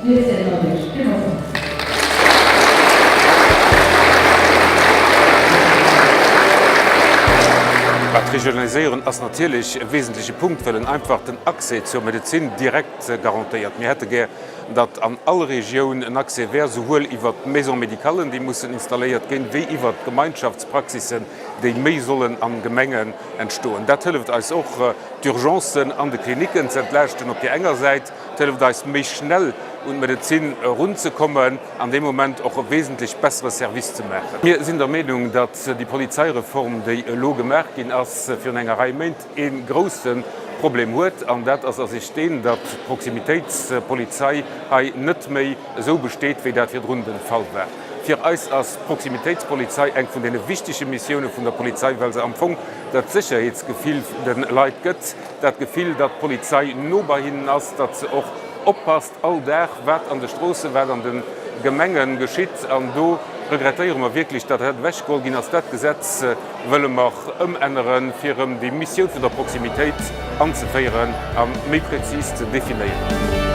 Mir zielen op Iech. Villmools Merci. D'Regionaliséierung ass natierlech e wesentleche Punkt, well en einfach den Accès zur Medezin direkt garantéiert. Mir hätte gär, datt an all Regioun en Accès wär, souwuel iwwert d'Maisons médicales, déi mussen installéiert ginn, wéi iwwert d'Gemeinschaftspraxissen, déi méi sollen a Gemengen entstoen. Dat hëlleft eis och, d'Urgencen an de Klinicken ze entlaaschten op där enger Säit. Et hëlleft eis, méi schnell un d'Medezin erunzekommen an dee Moment och e wesentlech bessere Service ze maachen. Mir sinn der Meenung, datt déi Polizeireform, déi elo gemaach ginn ass virun enger Rei Méint, ee grousse Problem huet, an dat ass a sech deen, datt d'Proximitéitspolizei hei net méi esou besteet, wéi dat virdrun de Fall war. Fir eis ass d'Proximitéitspolizei eng vun deene wichtege Missioune vun der Polizei, well se am Fong dat Sécherheetsgefill de Leit gëtt, dat Gefill, datt d'Polizei no bei hinnen ass, datt se och oppasst all Dag, wat an de Stroossen, wat an de Gemenge geschitt. An do regrettéiere mer wierklech, datt dat ewechgeholl ginn ass. Dat Gesetz wëlle mer ëmänneren, fir erëm déi Missioun vun der Proximitéit anzeféieren a méi prezis ze definéieren.